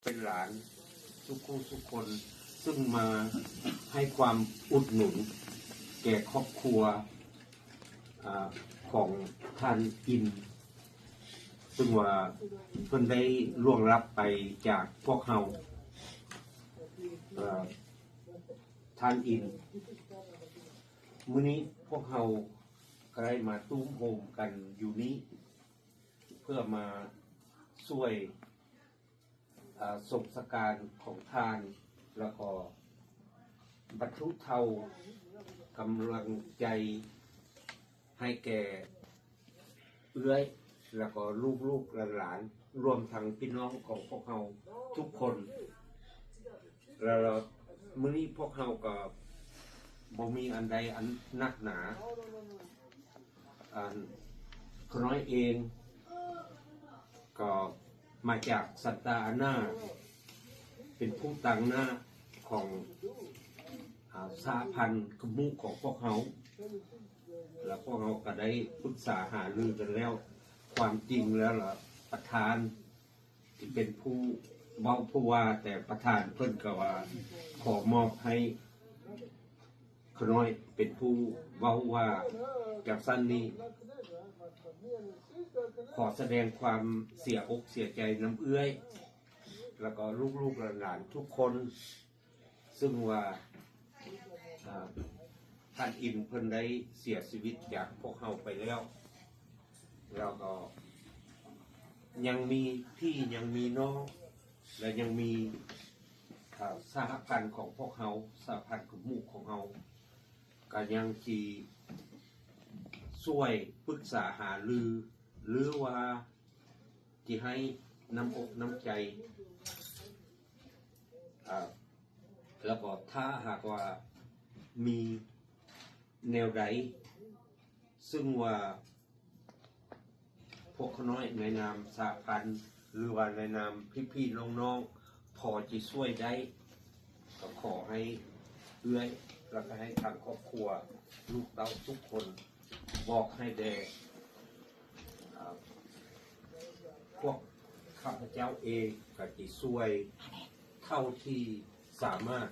ເປັນຫຼານທຸກຄູ່ທຸກຄົນ ຊຶ່ງມາໃຫ້ຄວາມອຸດໜູນແກ່ຄອບຄົວ ອາ ຂອງທ່ານອິນ ຊຶ່ງວ່າເພິ່ນໄດ້ລ່ວງລັບໄປຈາກພວກເຮົາ. ເອີ ທ່ານອິນ ມື້ນີ້ພວກເຮົາກໍໄດ້ມາຕຸ້ມໂຮມກັນຢູ່ນີ້ ເພື່ອມາຊ່ວຍ ອາ ສົບສະການຂອງທ່ານ ແລ້ວກໍບັນທຸເທົາກຳລັງໃຈໃຫ້ແກ່ເອື້ອຍ ແລ້ວກໍລູກໆຫຼານໆ ລວມທັງພີ່ນ້ອງຂອງພວກເຮົາທຸກຄົນ. ແລ້ວ ແລ້ວມື້ນີ້ພວກເຮົາກໍບໍ່ມີອັນໃດອັນໜັກໜາ. ອັນ ຂ້ານ້ອຍເອງກໍມາຈາກຊັນຕາອານາ ເປັນຜູ້ຕາງໜ້າຂອງ ອາ ສະຫະພັນຂະໝູກຂອງພວກເຮົາ ແລ້ວພວກເຮົາກໍໄດ້ປຶກສາຫາລືກັນແລ້ວ. ຄວາມຈິງແລ້ວລະ ປະທານ ທີ່ເປັນຜູ້ເວົ້າຜູ້ວ່າ ແຕ່ປະທານເພິ່ນກໍວ່າຂໍມອບໃຫ້ຂ້ານ້ອຍເປັນຜູ້ເວົ້າວ່າ ຈັ່ງຊັ້ນນີ້ ຂໍສະແດງຄວາມເສຍອົກເສຍໃຈນຳເອື້ອຍ ແລ້ວກໍລູກໆຫຼານໆທຸກຄົນ ຊຶ່ງວ່າ ອາ ທ່ານອິນເພິ່ນໄດ້ເສຍຊີວິດຈາກພວກເຮົາໄປແລ້ວ ແລ້ວກໍຍັງມີພີ່ ຍັງມີນ້ອງ ແລະ ຍັງມີ ອາ ສະຫະພັນຂອງພວກເຮົາ ສະຫະພັນຂະໝູກຂອງເຮົາ ກໍຍັງຊິຊ່ວຍປຶກສາຫາລື ຫຼືວ່າ ທີ່ໃຫ້ນ້ຳອົກນ້ຳໃຈ ອາ ແລ້ວກໍຖ້າຫາກວ່າມີແນວໃດ ຊຶ່ງວ່າພວກຂ້ານ້ອຍໃນນາມສະຫະພັນ ຫຼືວ່າໃນນາມພີ່ໆນ້ອງໆ ພໍຊິຊ່ວຍໄດ້ ກໍຂໍໃຫ້ເອື້ອຍ ແລ້ວກໍໃຫ້ທາງຄອບຄົວ ລູກເຕົ້າທຸກຄົນ ບອກໃຫ້ແດ່ ອາ ພວກຂ້າພະເຈົ້າເອງກໍຊິຊ່ວຍເທົ່າທີ່ສາມາດ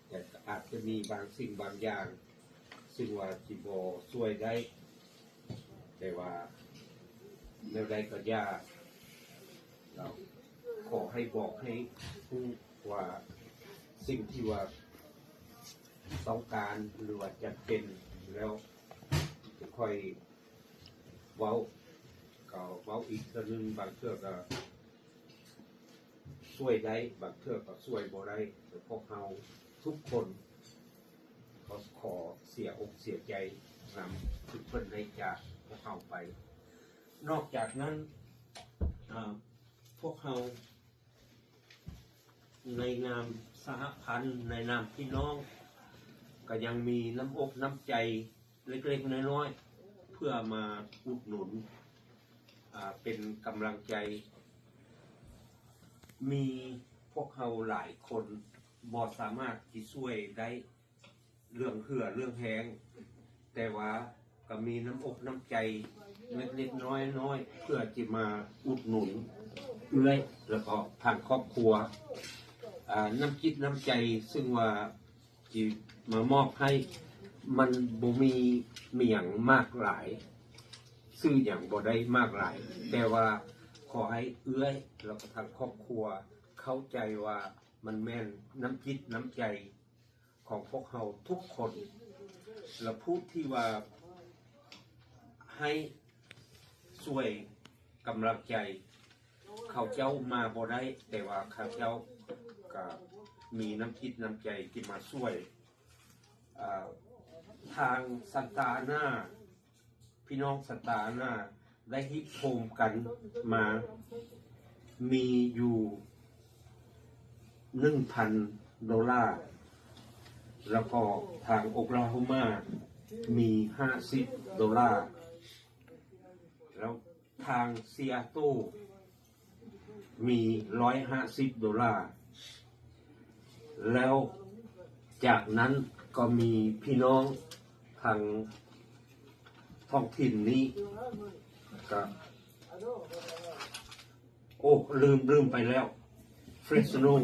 ແຕ່ອາດຈະມີບາງສິ່ງບາງຢ່າງ ຊຶ່ງວ່າຊິບໍ່ຊ່ວຍໄດ້ ແຕ່ວ່າແນວໃດກໍຢ່າ ແລ້ວຂໍໃຫ້ບອກໃຫ້ຮູ້ວ່າ ສິ່ງທີ່ວ່າຕ້ອງການ ຫຼືວ່າຈຳເປັນ ແລ້ວຈະຄ່ອຍເວົ້າ ກໍເວົ້າອີກເທື່ອໜຶ່ງ. ບາງເທື່ອກໍຊ່ວຍໄດ້ ບາງເທື່ອກໍຊ່ວຍບໍ່ໄດ້ ແຕ່ພວກເຮົາທຸກຄົນ ກໍຂໍເສຍອົກເສຍໃຈນຳທີ່ເພິ່ນໄດ້ຈາກພວກເຮົາໄປ. ນອກຈາກນັ້ນ ອາ ພວກເຮົາໃນນາມສະຫະພັນ ໃນນາມພີ່ນ້ອງ ກໍຍັງມີນ້ຳອົກນ້ຳໃຈເລັກໆນ້ອຍໆ ເພື່ອມາອຸດໜູນ ອາ ເປັນກຳລັງໃຈ. ມີພວກເຮົາຫຼາຍຄົນບໍ່ສາມາດທີ່ຊ່ວຍໄດ້ ເລື່ອງເຫື່ອເລື່ອງແຮງ ແຕ່ວ່າກໍມີນ້ຳອົກນ້ຳໃຈເລັກໆນ້ອຍໆ ເພື່ອຈະມາອຸດໜູນເອື້ອຍ ແລ້ວກໍທາງຄອບຄົວ. ອາ ນ້ຳຈິດນ້ຳໃຈ ຊຶ່ງວ່າຈະມາມອບໃຫ້ ມັນບໍ່ມີມີຫຍັງມາກຫຼາຍ ຊື້ຫຍັງບໍ່ໄດ້ມາກຫຼາຍ ແຕ່ວ່າຂໍໃຫ້ເອື້ອຍ ແລ້ວກໍທາງຄອບຄົວເຂົ້າໃຈວ່າ ມັນແມ່ນນ້ຳຈິດນ້ຳໃຈ ຂອງພວກເຮົາທຸກຄົນ ແລະ ຜູ້ທີ່ວ່າໃຫ້ຊ່ວຍກຳລັງໃຈ ເຂົາເຈົ້າມາບໍ່ໄດ້ ແຕ່ວ່າເຂົາເຈົ້າກະມີນ້ຳຈິດນ້ຳໃຈທີ່ມາຊ່ວຍ. ອາ ທາງຊັນຕາອານາ ພີ່ນ້ອງຊັນຕາອານາໄດ້ຮີບໂຮມກັນມາ ມີຢູ່ໜຶ່ງພັນໂດລາ ແລ້ວກໍທາງໂອກລາໂຮມາມີຫ້າສິບໂດລາ ແລ້ວທາງຊີແອດເທິລ ມີຮ້ອຍຫ້າສິບໂດລາ ແລ້ວຈາກນັ້ນກໍມີພີ່ນ້ອງທາງທ້ອງຖິ່ນນີ້ ກໍ ໂອ້ ລືມ ລືມໄປແລ້ວ Fresno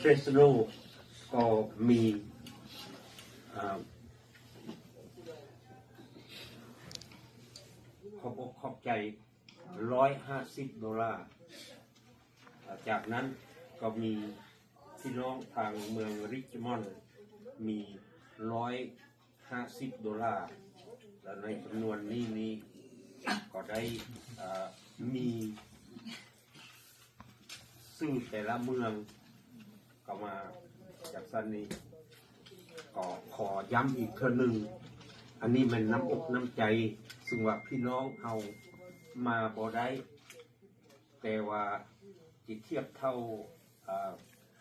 Fresno ກໍມີ ອ່າ ຂອບອົກຂອບໃຈ ຮ້ອຍຫ້າສິບໂດລາ. ຈາກນັ້ນກໍມີພີ່ນ້ອງທາງເມືອງ Richmond ມີ ຮ້ອຍຫ້າສິບໂດລາ ແລະ ໃນຈຳນວນນີ້ນີ້ກໍໄດ້ ເອີ ມີຊື່ແຕ່ລະເມືອງກໍມາ. ຈາກຊັ້ນນີ້ກໍຂໍຢ້ຳອີກເທື່ອໜຶ່ງ, ອັນນີ້ແມ່ນນ້ຳອົກນ້ຳໃຈ ຊຶ່ງວ່າພີ່ນ້ອງເຮົາມາບໍ່ໄດ້ ແຕ່ວ່າຈະທຽບເທົ່າ ອາ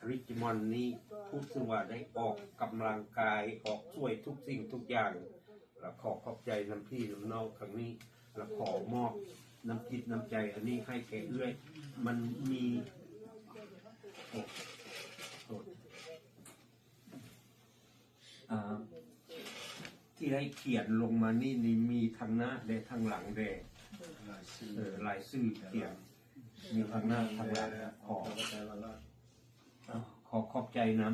Richmond ນີ້ ຜູ້ຊຶ່ງວ່າໄດ້ອອກກຳລັງກາຍ ອອກຊ່ວຍທຸກສິ່ງທຸກຢ່າງ ລະຂໍຂອບໃຈນຳພີ່ນຳນ້ອງຄັ້ງນີ້ ລະຂໍມອບນ້ຳຈິດນ້ຳໃຈອັນນີ້ໃຫ້ແກ່ເອື້ອຍ. ມັນມີ ໂອ້ ໂທດ ອາ ທີ່ໄດ້ຂຽນລົງມານີ້ ນີ້ມີທັງໜ້າແດ່ທັງຫຼັງແດ່ ເອີ ລາຍຊື່ຂຽນ ມີທັງໜ້າທັງຫຼັງ. ຂໍ ຂໍຂອບໃຈນຳ.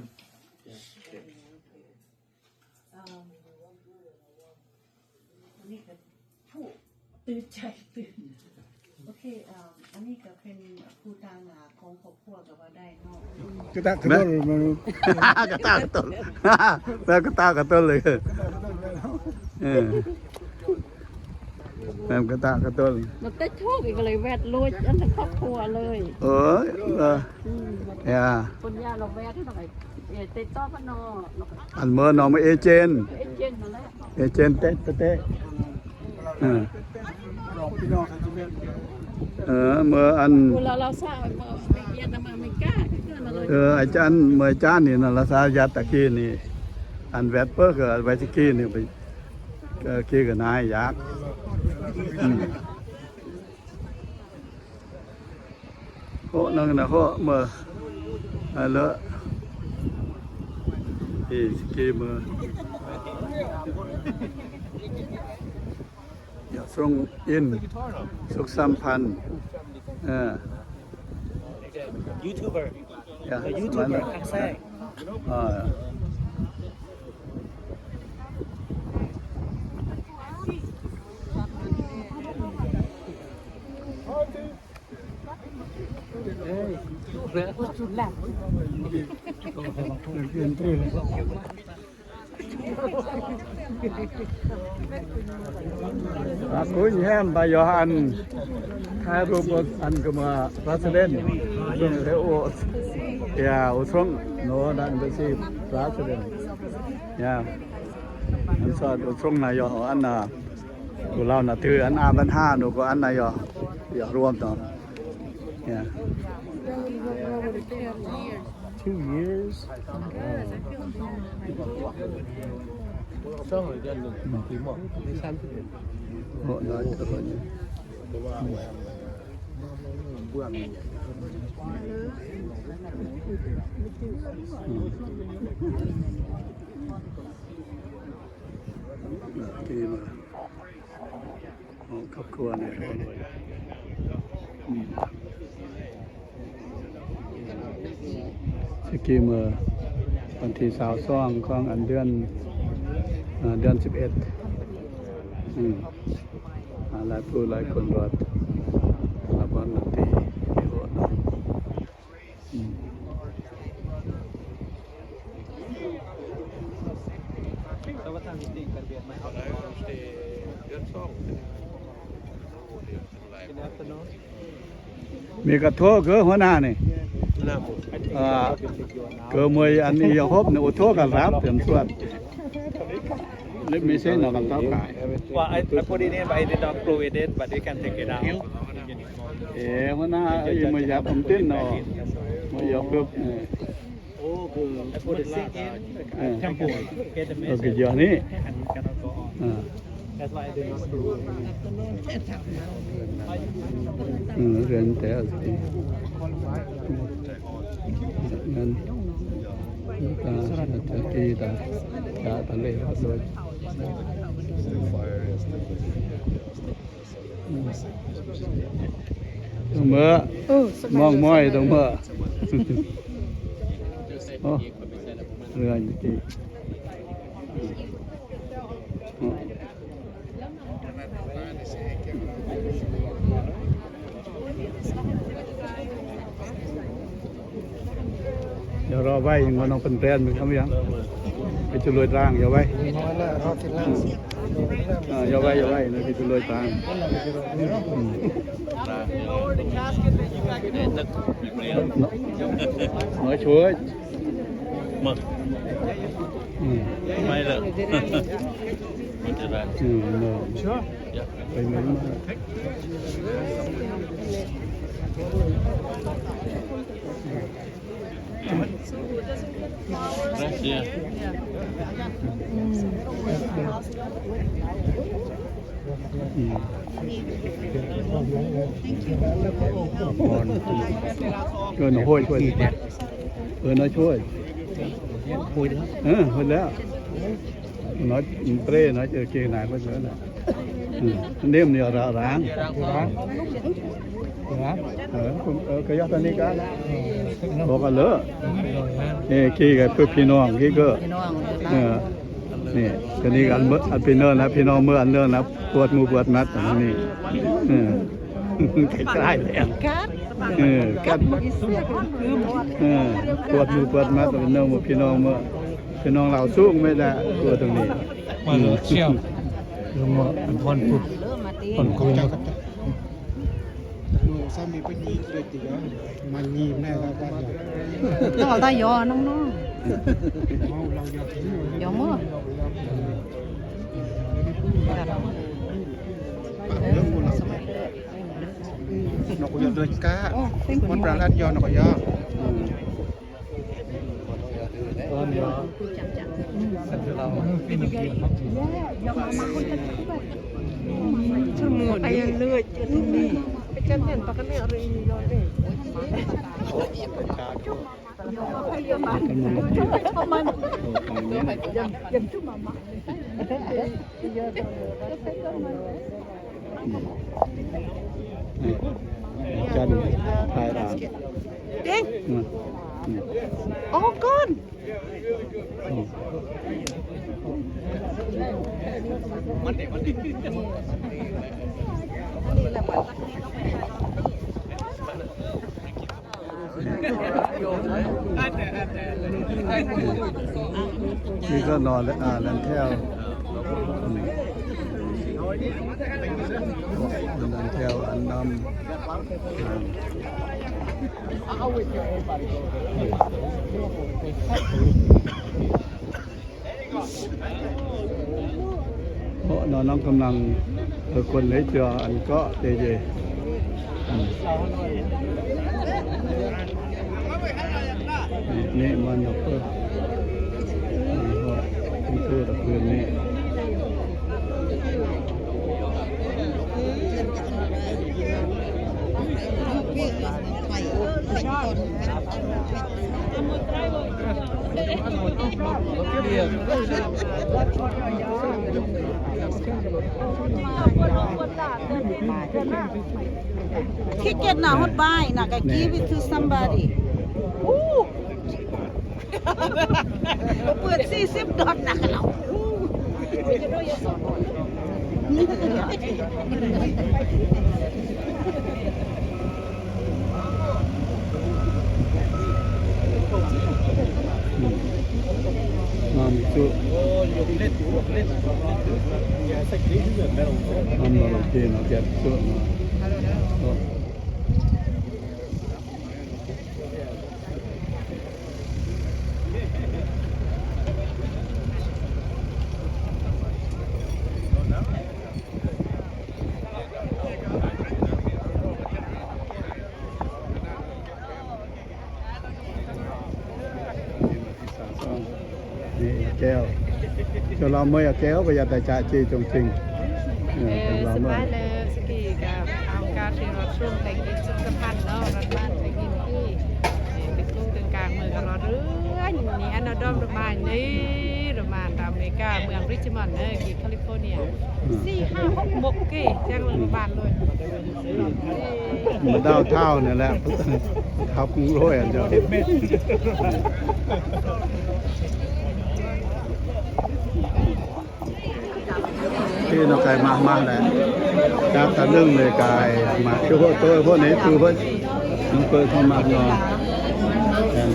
ອັນນີ້ກໍຜູ້ຕື່ນໃຈຕື່ນ ໂອເຄ ອາ ອັນນີ້ກໍເປັນຜູ້ຕາງໜ້າຂອງຄອບຄົວກໍວ່າໄດ້ເນາະ. ກະຕາກະຕົນ ກະຕາກະຕົນ ແລ້ວກະຕາກະຕົນເລີຍ. ເອີ ແມ່ນກະຕາກະຕົນ ມັນເຕັດໂຊກອີກ ກໍເລີຍແວດໂລດອັນຄອບຄົວເລີຍ. ເອີຍ ອືມ ເອີ ຄົນຍາລາວແວດໃຫ້ໜ້ອຍ ເອີ ຕິດຕໍ່ມາເນາະ. ອັນເມີນ້ອງມາເອເຈນ ເອເຈນນັ້ນແຫຼະ ເອເຈນເຕະເຕະ ເອີ ເອີ ເມີອັນ ເວລາລາວສາວເມືອອາເມລິກາ ເອີ ອາຈານ ເມີອາຈານນີ້ນະ ລາວສາວຍາດຕະກີ້ນີ້ ອັນແວດເປີກ ເອີ ໄວຕະກີ້ນີ້ໄປ ເອີ ກີ້ກະນາຍຢາກ ອືມ. ໂອ ນັ່ງນະ ໂອ ເມີ ອາ ເລີ ອີສະກີເມີ ຢາສົ່ງອິນ ສຸກສຳພັນ ເອີ ຢູທູບເບີ ຢາ ຢູທູບເບີ ເອີ ອາ ຄຸນແຮມບາຢໍ ອັນ ຖ່າຍຮູບອັນກະມາປະສະເດັນ ເຊິ່ງເດໂອ ຢາ ໂອຊົງ ໂນ ນັນເບຊີ ປະສະເດັນ ຢາ ອັນຊອດໂອຊົງນາຢໍ ອັນນາ ພວກເຮົານະຖືອັນອາບັນຫາໂນ ກໍອັນນາຢໍ ຢາ ຮ່ວມຕໍ່ ຢາ two years. ສອງເດືອນໜຶ່ງປີໝໍ ໄດ້ສາມສິບເອັດ ໂອ້ ຫຼາຍເຕີບເນາະ ເບື້ອງ ອືມ ໂອເຄ ມາ ຂອງຄອບຄົວນີ້ ອືມ ສະກີເມີ ວັນທີຊາວສອງຂອງອັນເດືອນ ເອີ ເດືອນສິບເອັດ ອືມ ອາ ຫຼາຍຜູ້ຫຼາຍຄົນກໍຮັບບອນດນຕີ ອືມ ມີກະໂທຄືຫົວໜ້ານີ້ ອາ ເກີເມີຍອັນນີ້ຢາກຮົບນີ້ ໂອໂທກະຮັບເຕັມສວດ ເລັບມີເສັ້ນເນາະ ກັນເຕົ້າກາຍ Well, I, I put it in, but I did not glue it in, but you can take it out. ເອ ຫົວໜ້າ ອີ່ມາຢາກອຳຕິນເນາະ ມາຢາກເພິບ ເອີ ໂອ້ ຄື I put the sink in, ເອີ temporary, get the ເອີ mess ກະຢ່າງນີ້ and cannot go on. ເອີ That's why I did not glue it. ເອີ ເຮືອນແຕ່ ນັ້ນ ຕາ ຕາ ຕາ ຕາເລ ໂດຍ ອືມ. ເມື່ອ ເອີ ມອງມອຍຕົງເມື່ອ ໂອ້ ເຮືອນທີ່ ດຽວລໍໄວ້ ຍັງວ່ານ້ອງເພິ່ນແລ່ນມັນຄຳຫຍັງ ໄປຈຸລວຍຕາງ ຢ່າໄວ້ ເອີ ຢ່າໄວ້ ຢ່າໄວ້ ນະ ໄປຈຸລວຍຕາງ ອືມ ນ້ອຍຊ່ວຍ ມາ ອືມ ໄປເລີຍ ມັນຈະໄດ້ ອືມ ເນາະ ໄປເມືອງມາ ອືມ ເອີ້ນໂຫຍ ເອີ້ນໂຫຍ ເອີ ເພິ່ນແລ້ວ ນ້ອຍເປຣ ນ້ອຍ ເອີ ເກັ່ງນາຍເພິ່ນແລ້ວນະ ອືມ ເນມນີ້ລະລາງ ເອີ ເອີ ກະຢາກຕານີ້ກະ ບອກກັນເລີຍ ເອີ ເກັ່ງກະເພື່ອພີ່ນ້ອງ ເກັ່ງກະ ເອີ ນີ້ ຕອນນີ້ອັນເມືອ ອັນພີ່ນ້ອງນະ ພີ່ນ້ອງເມືອອັນເລີນນະ ປວດໝູ່ປວດມັດອັນນີ້ ເອີ ໃກ້ໆແລ້ວ ເອີ ກັດ ເອີ ປວດໝູ່ປວດມັດ ເນາະ ພີ່ນ້ອງເມືອ ພີ່ນ້ອງລາວສູງແມ່ນລະ ຕົວຕົງນີ້ ມາເລີຍ ອືມ ຊຽວ ລົງມາອັນພອນປຸບ ພອນກຸຍ Nous sommes venus ici, on a mangé, on a bu. Non, d'ailleurs, non, non. Yo mo. Nako yo deka. Mon pralan yo nako yo. Ding. Oh, gone. Ni kha nor, a, lan theo. Lan theo an nam. ເພາະນ້ອງກຳລັງ ເອີ ຄົນໃນເທື່ອອັນເກາະເຈເຈ ອືມ ນີ້ ນີ້ມັນເນາະ ເອີ ນີ້ເພາະເປັນໂຕຕະຄືນນີ້. Ticket na hot bai na ka give it to somebody. Ooh. ເປີດສີ່ສິບດອນນະ ນ້ຳຈຸ ນ້ຳລະເກນເອົາແກັດຈຸເນາະ. Ni keo. Cho lo mơi keo ba ya ta cha chi chong ching. ເອີ ສະບາຍເລີຍ ສະກີກະເອົາການທີ່ຮອດຊຸມແຕ່ງກິນສຸກສະພັນເນາະ ຮອດບ້ານແຕ່ງກິນທີ່ ເປັນກຸງເປັນກາງເມືອກະລໍເຮືອນ ນີ້ອັນນະດອມດອກໄມ້ນີ້ ດອກໄມ້ຕາມເມ ກາເມືອງຣິດຈມອນເດີ ເຂດຄາລິຟໍເນຍ ອືມ ສີ່ຫ້າຫົກມົກເກ ແຈ້ງເລີຍ ອືມ ບ້ານໂລຍ ອືມ ມາດາວທາວນີ້ແຫຼະ ທັບກຸງໂລຍ ອັນເຈົ້າ ທີ່ນອກໄກ່ມາ ມາແລ້ວ ຈາກຕາໜຶ່ງເລີຍກາຍມາ ຄືພວກໂຕ ພວກນີ້ຄືເພິ່ນ ມັນເປີດເຂົ້າມາເນາະ ແມ່ນ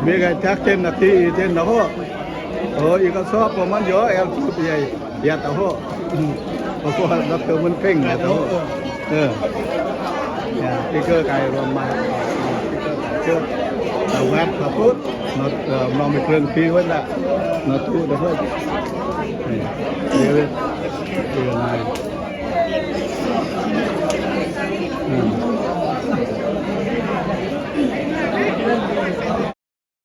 ມີກະຈັກເຕັມນາທີ ເຕັມນາໂຮ ໂອ້ ອີກກະສອບປະມານ ເອີ ແອວສຸດໃຫຍ່ ຢາຕາໂຮ ອືມ ເພາະວ່າດັອກເຕີມັນເຄັ່ງ ຢາຕາໂຮ ເອີ ເອີ ອີກເກີກາຍລວມມາ ເກີ ສະຫວັດ ພະພຸດ ເນາະ ເອີ ມອງໄປເຄື່ອງທີ່ເພິ່ນລະ ເນາະ ຕູດະເພິ່ນ ນີ້ ເດວິດ ເດວິດນາຍ ອືມ.